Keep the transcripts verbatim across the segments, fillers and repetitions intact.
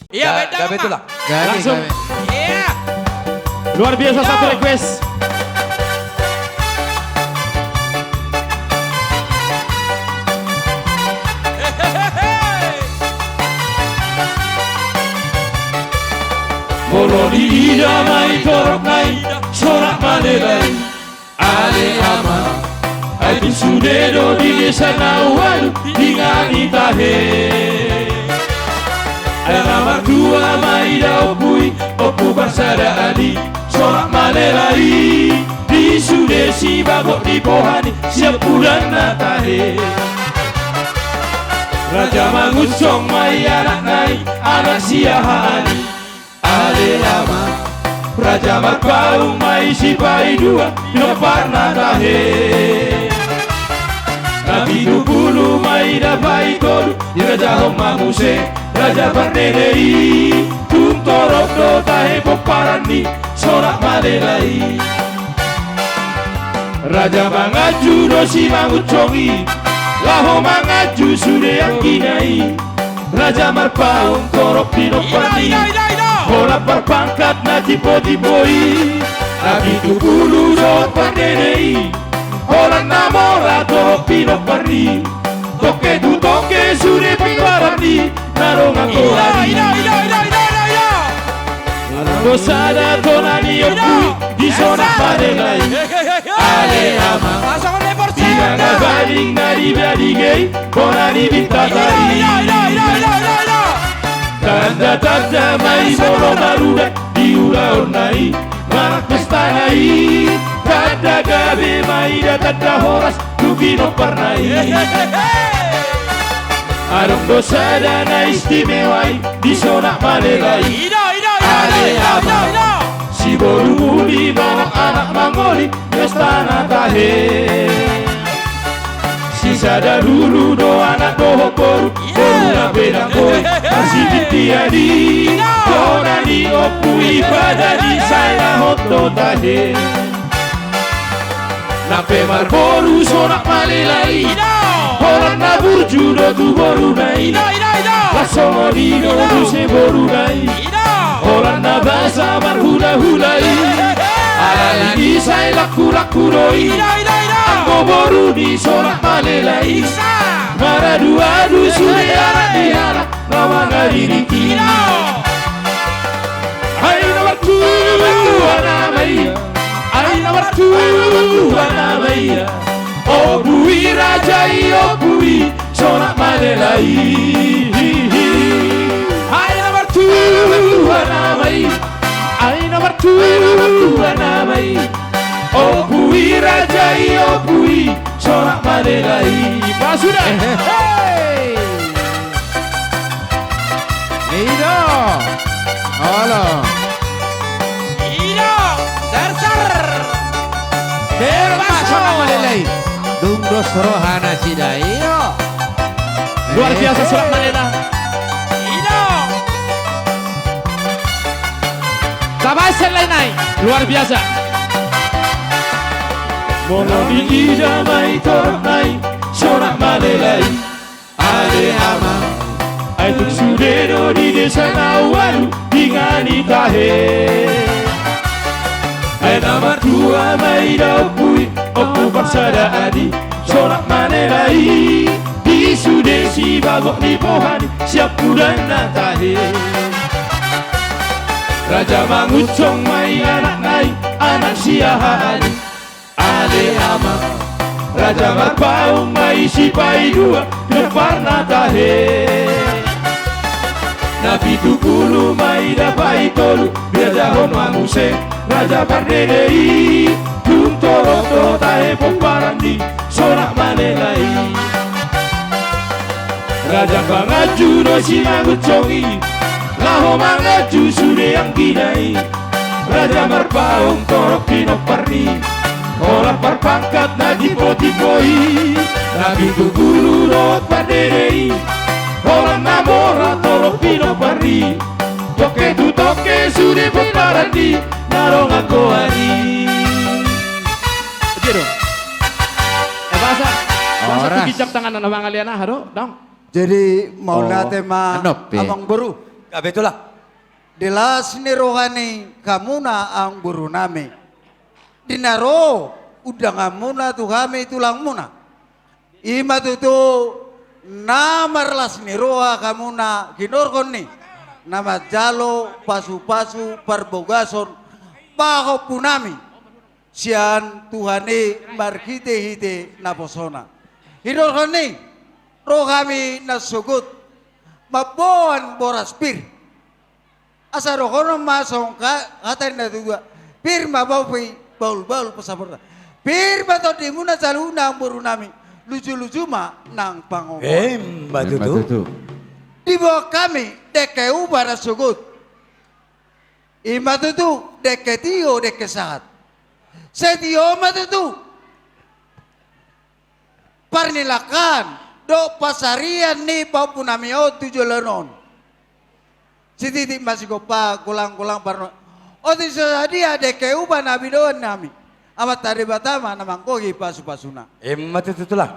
Iya, gabe, gabe tu lah. Gabe, langsung. Iya. Luar biasa, satu request. Molo diida ma i torop na i Sonak Malela i, ale ama, ai tung sude do di desa na ualu di ngani tahe. Ai na martua ma i da ompu i, ompu parsadaan i Sonak Malela i, di sude sibagot ni pohan i sian pudan na tahe. Raja Mangunsong ma i anakna i, anak siahaan i, ale ama, Raja Marpaung ma i sipaidua, pinompar na tahe. Na pitu pulu ma i da paitolu, dirajahon ma muse Raja Pardede i, tung torop do tahe pomparan ni Sonak Malela i. Raja Manganju do si Mangunsong i, laho manganju sude anggina i. Raja Marpaung torop pinompar ni, holan parpangkat na timbo-timbo i. Na pitu pulu dohot Pardede i, holan na mora torop pinompar ni. Tongke tu tongke sude pomparan ni na dong anggo ari. Adong do sada tona ni ompu i di Sonak Malela i, ale ama, di na bading na di badige i, bona ni bintata i. Tanda-tanda ma i molo marudan di ulaonna i, manang pestana i. Tanda gabe ma i da, tanda horas tu pinomparna i. Adong do sada na istimewa i di Sonak Malela i, ale ama, siboru muli manang anak mangoli di istana tahe. Sisada lulu do anak dohot boru, boru na pedang boi, marsitintian i. Bona ni ompu i pada ni sai lahot do tahe. Nang pe marboru Sonak Malela i, holan na burju do tu boruna i. Las songon i do muse boruna i, holan na basa marhula-hula i. Alani i sai langku-langku do i anggo boru ni Sonak Malela i. Maradu-adu sude anak ni halak na mangaliling i. Ai na martua nama i, ai na martua nama i, ompu i raja i, ompu i Sonak Malela i. Ai na martua nama i, ai na martua nama i, ompu i raja i, ompu i Sonak Malela i. Pas sudah. Hei. I do. Olo. I do. Sar, sar. Bebas Sonak Malela i. Dung dos roha nasida, i do. Luar biasa Sonak Malela. I do. Tabasen lain nai. Luar biasa. Molo diida ma i torop na i Sonak Malela i, ale ama, ai tung sude do di desa na ualu di ngani tahe. Ai na martua ma i da ompu i, ompu parsadaan i Sonak Malela i, di sude sibagot ni pohan i sian pudan na tahe. Raja Mangunsong ma i anakna i, anak siahaan i, ale ama, Raja Marpaung ma i sipaidua, pinompar na tahe. Na pitu pulu ma i da paitolu, dirajahon ma muse Raja Pardede i, tung torop do tahe pomparan ni Sonak Malela i. Raja Manganju do si Mangunsong i, laho manganju sude anggina i. Raja Marpaung torop pinompar ni, holan parpangkat na timbo-timbo i. Na pitu pulu dohot Pardede i, holan na mora torop pinompar ni. Tongke tu tongke sude pomparan ni na dong anggo ari. Ejero. Ebasa. Basa tu ginjang tangan na mangalean aha do, dong. Jadi mauliate ma amangboru. Gabe tulang. Di las ni roha ni hamuna amangboru nami, di na ro undanganmuna tu hami tulangmuna, i ma tutu na marlas ni roha hamuna hinorhon ni na manjalo pasupasu parbagason pahompu nami sian Tuhan i marhitehite naposona. Hinorhon ni ro hami na sogot mamboan boras pir. Asa dohonon ma songon hata ni natuatua: Pir ma bopi, bahulbahul pasaporna. Pir ma tondimuna saluhutna amangboru nami, lujuluju ma nang pangomoan. Emma tutu. Diboan hami dengke upa na sogot, i ma tutu dengke tio, dengke sahat. Sai tio ma tutu parnilangkaan dohot pansarian ni pahompu nami on tu joloan on. Sititi ma sigompa, golanggolang parno. Otik so sadia dengke upa na binoan nami, Amanta Debata ma na manggohi pasupasuna. Emma tutu tulang.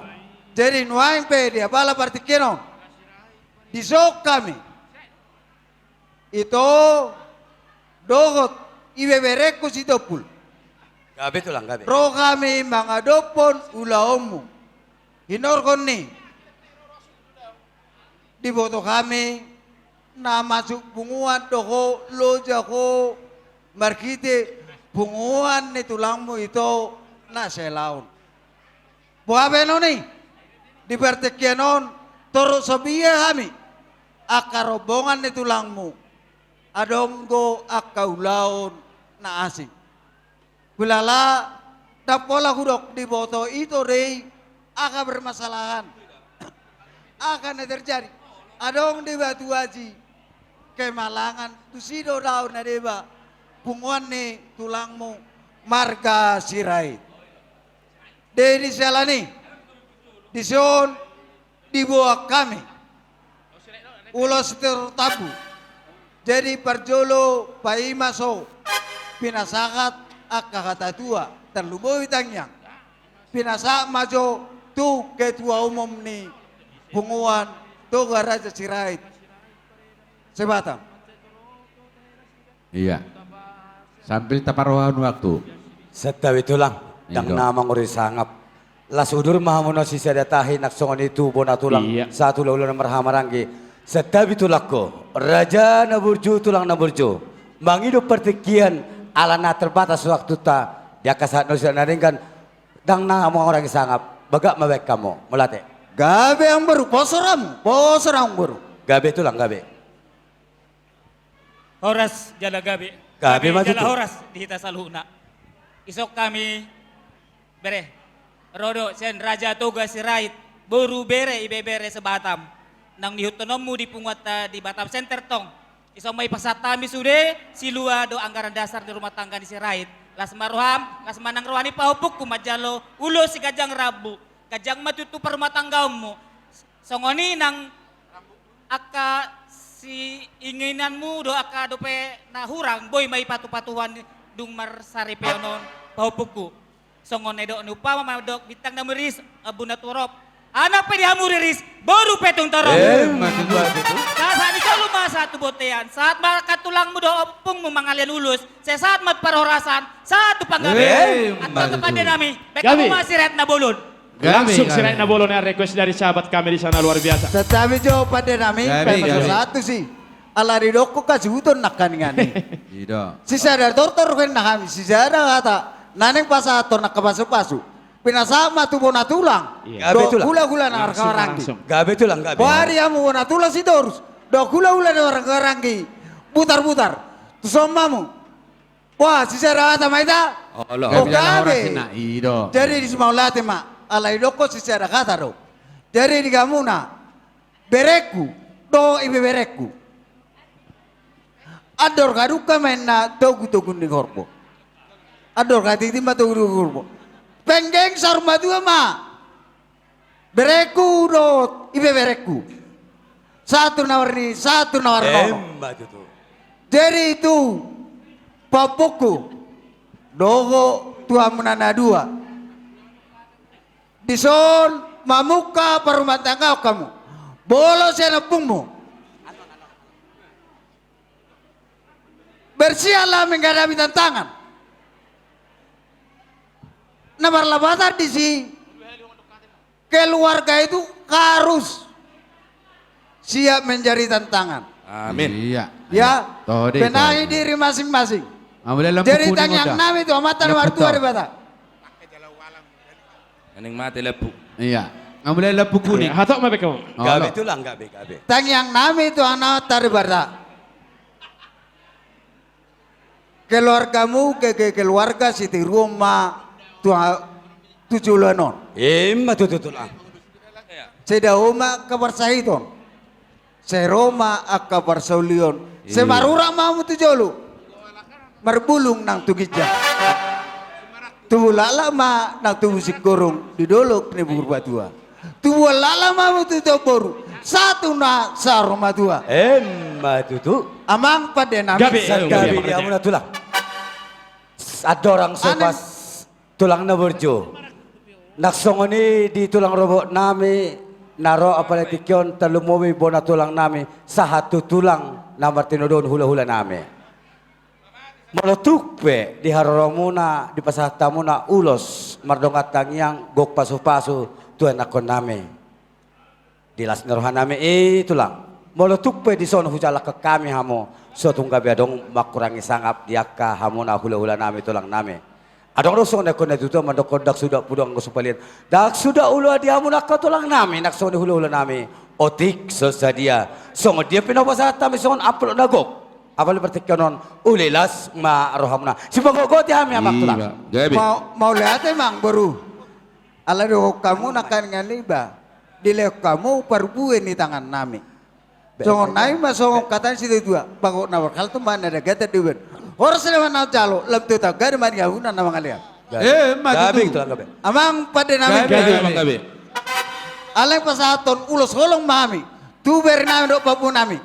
Jadi nuaeng pe di apala partingkian on, dison hami, ito dohot ibeberengku Sitompul, gabe tulang, gabe, ro hami mangadophon ulaonmu. Hinorhon ni diboto hami na masuk punguan do ho, loja ho marhite punguan ni tulangmu ito na selaon. Boha pe non i, di partingkian on torop so bia hami angka rombongan ni tulangmu, adong do angka ulaon na asing. Hulala ndang pola hudok diboto ito do i angka permasalahan, angka na terjadi. Adong di Batu Aji kemalangan, tusi do dao na deba punguan ni tulangmu marga Sirait. Jadi siala ni i, dison diboan hami ulos tartambu. Jadi parjolo paima so pinasahat angka hata tua, tarlumobi tangiang, pinasahat ma jo tu ketua umum ni punguan Toga Raja Sirait se-Batam. Iya. Sambil taparrohahon waktu. Santabi tulang, ndang na mangurangi sangap. Las udur ma hamu na sisada tahi, nang songon i tu bona tulang, iya, sahat hulahula na marhahamaranggi. Santabi tulangku, raja na burju, tulang na burju. Mangido partingkian ala na terbatas waktunta, di angka saat na so na denggan, ndang na mangurangi sangap. Bagak ma baen hamu, mauliate. Gabe amangboru, poso ramu, poso ramu amangboru. Gabe tulang, gabe. Horas jala gabe. Gabe ma tutu. Gabe jala horas di hita saluhutna. Dison hami bere, ro do sian Raja Toga Sirait, boru, bere, ibebere se-Batam, naung niihuthononmu di punguanta di Batam Center tong. Dison ma dipasahat hami sude silua dohot anggaran dasar ni rumah tangga ni Sirait. Las ma roham, las ma nang roha ni pahompungku manjalo ulos siganjang rambu. Ganjang ma tutu parrumahtanggaonmu. Songon i nang angka siinginanmu dohot angka dope na hurang, boi ma i patupatuhon dung marsaripeon on, pahompungku. Songon na nidok ni umpama mandok bintang na meriris, abu na torop, anak pe di hamu riris, boru pe tung torop. Emma tutu. Sahat ni solu ma sahat tu bontean, sahat ma angka tulangmu dohot ompungmu mangalean ulos, sai sahat ma tu parhorasan, sahat tu panggabean. Emma tutu. Antong tu pande nami, baen hamu ma Sirait Nabolon. Gabe, gabe. Langsung Sirait Nabolon, request dari sahabat kami di sana, luar biasa. Santabi jo pande nami, gabe, gabe. Satu si. Ala didok ho hasuhuton nangkaningan i. Ido. Sisada tortor hena hami, sisada hata na naeng pasahathon angka pasupasu, pinasahat ma tu bona tulang. Iya. Gabe tulang. Dohot hulahula na marhahamaranggi. Langsung, langsung. Gabe tulang, gabe. Boari hamu bona tulang Sitorus, dohot hulahula na marhahamaranggi Butarbutar. Tuson ma hamu. Wah, sisada hata ma hita. Olo. Oh, gabe. Gabe jala horas hina, ido. Jadi di si mauliate ma, ala didok ho sisada hata do. Jadi di hamuna, berengku dohot ibeberengku, andor haduka ma inna togutogu ni horbo. Andor hatiti ma togutogu ni horbo. Penggeng saur matua ma berengku dohot ibeberengku. Sahat tu na marnini, sahat tu na marnono. Emma tutu. Jadi tu pahompungku dohot tu hamuna na dua, dison mamungka parrumahtanggaon hamu. Molo sian ompungmu, Bersiaplah menghadapi tantangan. Na marlapatan disi, keluarga itu harus siap menjadi tantangan. Amin. Iya. Ya, benahi diri masing-masing. Jadi tangiang nami tu Amanta na martua Debata. Aning mate lampu. Iya. Nga mulai lampu kuning. Hatok ma bek kamu. Gabe tulang, gabe, gabe. Tangiang nami tu Amanta Debata. Keluargamu, ke, ke, keluarga sitiruon ma tu, tu joloan on. Ima tutu tulang. Sai dao ma angka parsahiton. Sai ro ma angka parsaulion. Sai marurat ma hamu tu jolo. Marbulung nang tu ginjang. Tubu laklak ma nang tubu singkoru di dolok ni Purbatua. Tubuan laklak ma hamu tu toboru, sahat tu na saur matua. Ima tutu. Amang pande nami. Gabe, gabe di hamuna tulang. Andorang so pas tulang na burju. Nang songon i di tulang rorobot nami na ro apala tingki on, tarlumobi bona tulang nami sahat tu tulang na martinodohon hulahula nami. Molo tung pe di haroromuna dipasahat hamuna ulos mardongan tangiang, gok pasupasu tu ianakhon nami. Di las ni roha nami i tulang. Molo tung pe dison hujalakhon hami hamu, so tung gabe adong mangkurangi sangap di angka hamuna hulahula nami tulang nami. Adong do songon na nidok ni natuatua mandokhon, ndang suda pudang anggo sumpah liat, ndang suda ulaon di hamuna angka tulang nami, nang songon i hulahula nami. Otik so sadia. Songon dia pe na hupasahat hami songon amplop na gok. Apala partingkian on, ule las ma rohamuna. Sipagogoti hami amang tulang. Mauliate amang boru. Ala didokhon hamu nangkaningan iba, dilehon hamu parbue ni tangan nami. Songon nai ma songon hata ni situatua, bagot na marhalto ma na dagatan di ubean. Horas ni ma na jalo, lam tu taon gari ma di hamuna na mangalean. Ima tutu. Amang pande nami. Alai pasahathon ulos holong ma hami tu bere nami dohot pahompu nami.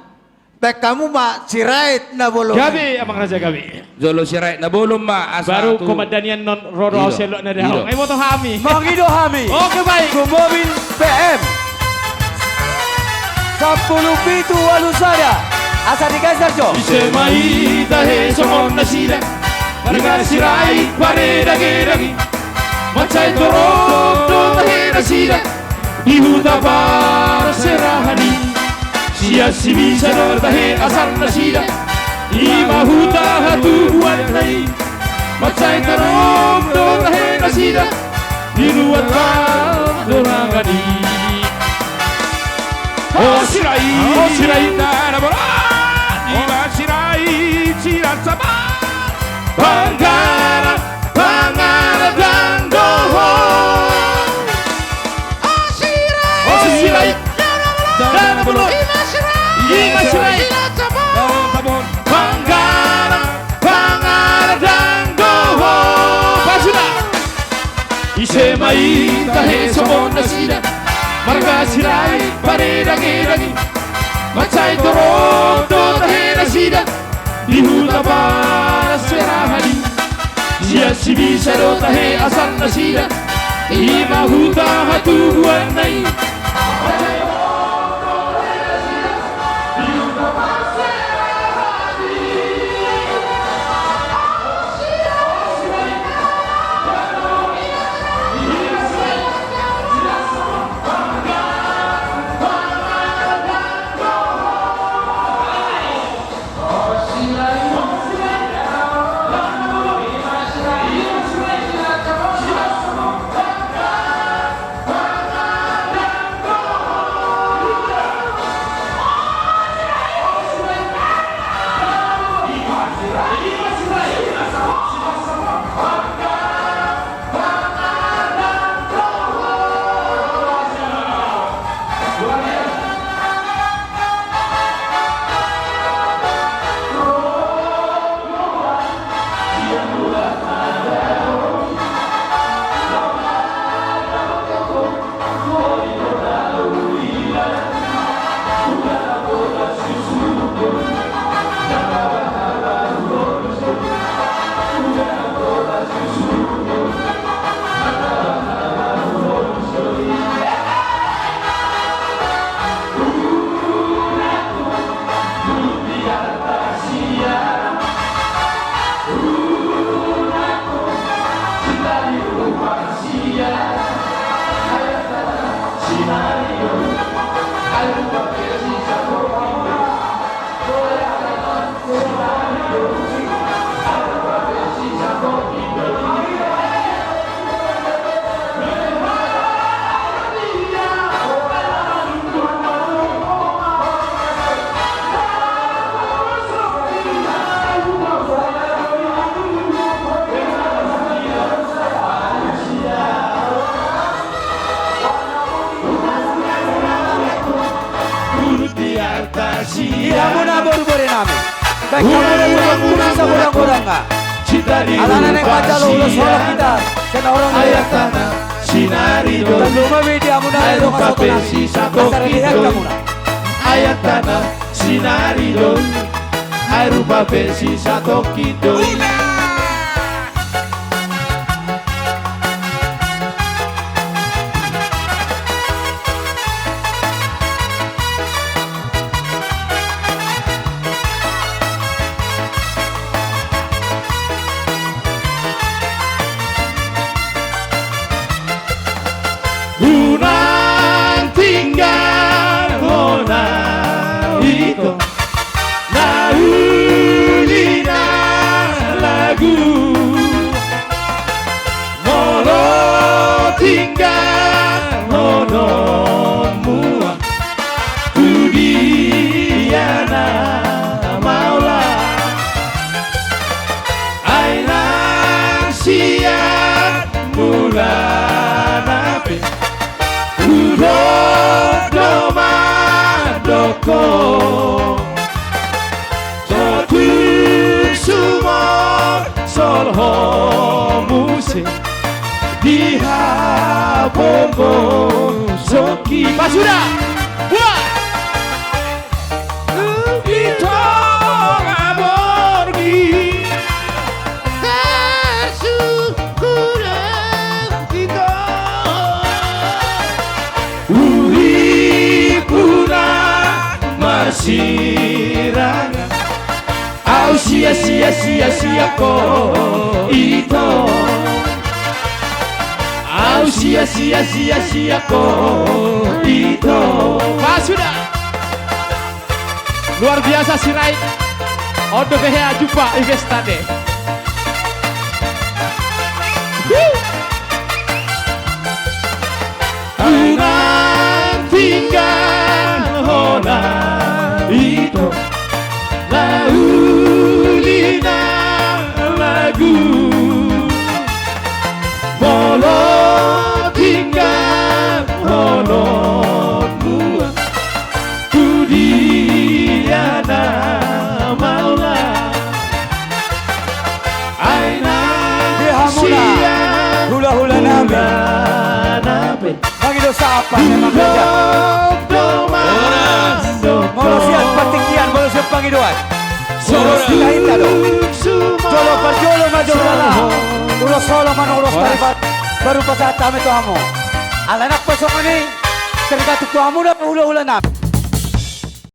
Baen hamu ma Sirait na bolon. Gabe amang raja, gabe. Jolo Sirait na bolon ma asa baru tu komandan i annon ro do au selok na dahong. Ai boto hami. Mangido hami. Oke, baik. Tu mobil P M sampulu pitu ualu sada. Asa digeser jo. Ise ma i tahe songon nasida, marga Sirait paredangedang i. Mansai torop do tahe nasida di huta parserahan i. Sian Sibisa do tahe asal nasida, i ma huta hatubuanna i. Mansai torop do tahe nasida di luat pardorangan i. O Sirait, o Sirait na bolon, i ma Sirait Sirait sabar. Panggara, panggara dang dohot. O Sirait, o Sirait na bolon, i ma Sirait, i ma Sirait na bolon. Panggara, panggara dang dohot. Pasuda. Ise ma i tahe songon nasida, marga Sirait paredangedang i. Mansai torop do tahe nasida di huta parserahan i. Sian Sibisa do tahe asal nasida, i ma huta hatubuanna i. Baik, hamu na tumangku sian godang-godang, nga. Alana naeng manjalo ulos holong hita sian na hurang. Ayat tana sinari do. Tandung ma be di hamu na ro kasotonan. Asal di hek hamu na. Ayat tana sinari do. Ai rupa pe sisatongkin do. Unang tinggal hona ito na uli na lagu. Molo tinggal hononmu tu dia na mauliate. Ai nang sian mulana pe hudok do mandok ho. Totu sumor solhon muse di hapombon songki. Pas sudah. Buat. Di tonga borngin. Tersukuran ito. Uli puna marsirangan. Au sia sia sia sia ko ito. Au sia sia sia sia ko ito. Pas sudah. Luar biasa Sirait. On dope hea jumpa i pesta de. Ai nang tinggal hona ito na uli na lagu. Molo tinggal hononmu tu dia na mauliate. Ai nang sian hulahulanami. Mangido sapa memang gereja. Molo sian partingkian, molo sian pangidoan. Ulos hita hita do. Jolo parjolo ma jolo na. Ulos holong ma na ulos taribar. Baru pasahat hami tu hamu. Alana pe songon i. Tergantung tu hamu do hulahulanami.